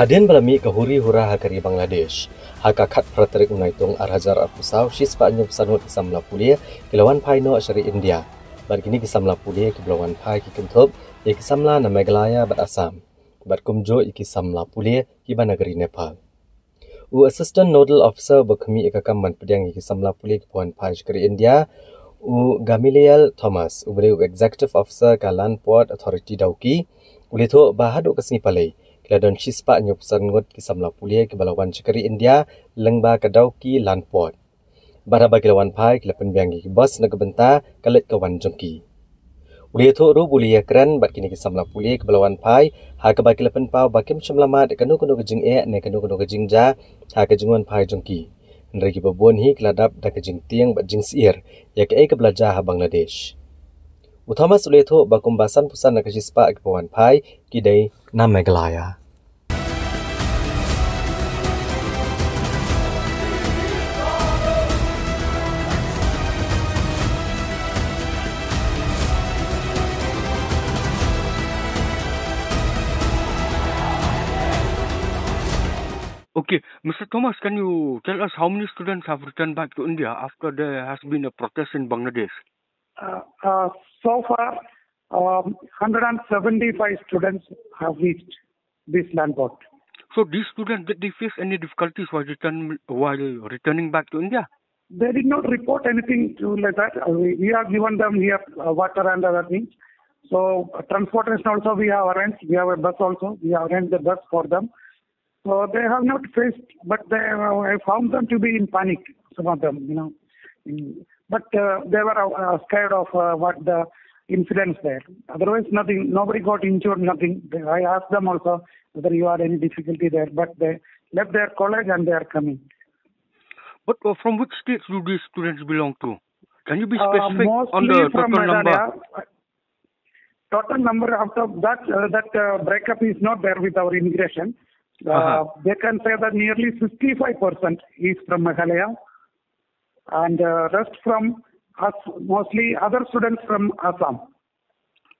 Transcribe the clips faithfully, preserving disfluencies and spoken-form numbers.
Hadien ba la mih ka huri hura ha ka ri Bangladesh, ha ka khatphra tarik u Naitung ar hajar arphew saw, shispah hynñiewphew san ngut ki samla pule ki la wan phai noh sha ri India. Bad kine ki samla pule kiba la wan phai ki kynthup ïa ki samla na Meghalaya bad Assam, bad kumjuh ïa ki samla pule kiba na ka ri Nepal. U Assistant Nodal Officer uba khmih ïa ka kam ban pdiang ïa ki samla pule kiba wan phai sha ka ri India, u Gamaliel Thomas, uba dei u Executive Officer ka Land Port Authority Dawki, u la ïathuh ba haduh ka sngi Palei ki la don shispah hynñiewphew san ngut ki samla pule kiba la wan sha ka ri India lyngba ka Dawki Land Port. Bad haba ki la wan phai ki la pynbiang ïa ki bus na ka bynta ka leit ka wan jong ki. U la ïathuh ruh ba u la ïakren bad kine ki samla pule kiba la wan phai, ha kaba ki la pynpaw ba kim shym la mad ïa kano kano ka jingeh ne kano kano ka jingjia ha ka jingwan phai jong ki. Hynrei kiba bun hi ki la dap da ka jingtieng bad jingsyier ïa kaei kaba la jia ha Bangladesh. U Thomas u la ïathuh ba kumba sanphew san na ka shispah kiba wan phai ki dei na Meghalaya. Okay, Mister Thomas, can you tell us how many students have returned back to India after there has been a protest in Bangladesh? Uh, uh, so far, um, hundred and seventy-five students have reached this land port. So these students, did they face any difficulties while return, while returning back to India? They did not report anything to like that. Uh, we, we have given them here, uh, water and other things. So, uh, transportation also we have arranged. We have a bus also. We have arranged the bus for them. So they have not faced, but they, uh, I found them to be in panic, some of them, you know. Mm. But, uh, they were, uh, scared of, uh, what the incidents there. Otherwise, nothing, nobody got injured, nothing. They, I asked them also whether you had any difficulty there, but they left their college and they are coming. But, uh, from which states do these students belong to? Can you be Uh, specific on mostly the from total number? Meghalaya. Total number out of that, uh, that, uh, breakup is not there with our immigration. Uh, Uh-huh. They can say that nearly fifty-five percent is from Meghalaya, and, uh, rest from us, mostly other students from Assam.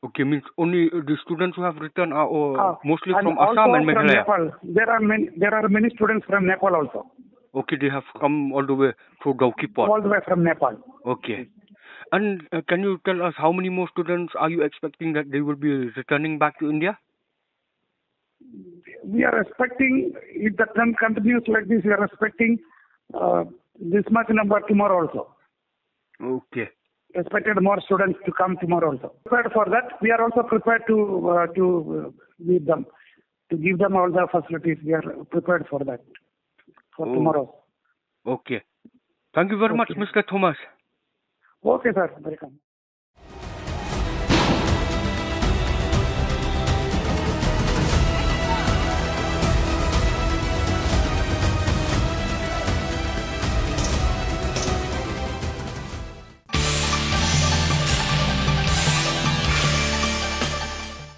Okay, means only, uh, the students who have returned are, uh, Ah, mostly and from Assam also and from Meghalaya. Nepal. There are many, there are many students from Nepal also. Okay, they have come all the way through Dawki port. All the way from Nepal. Okay. And, uh, can you tell us how many more students are you expecting that they will be returning back to India? We are expecting, if the trend continues like this, we are expecting, uh, this much number tomorrow also. Okay. Expected more students to come tomorrow also. Prepared for that. We are also prepared to, uh, to, uh, meet them, to give them all the facilities. We are prepared for that, for Oh. tomorrow. Okay. Thank you very much, Okay. Mister Thomas. Okay, sir. Welcome.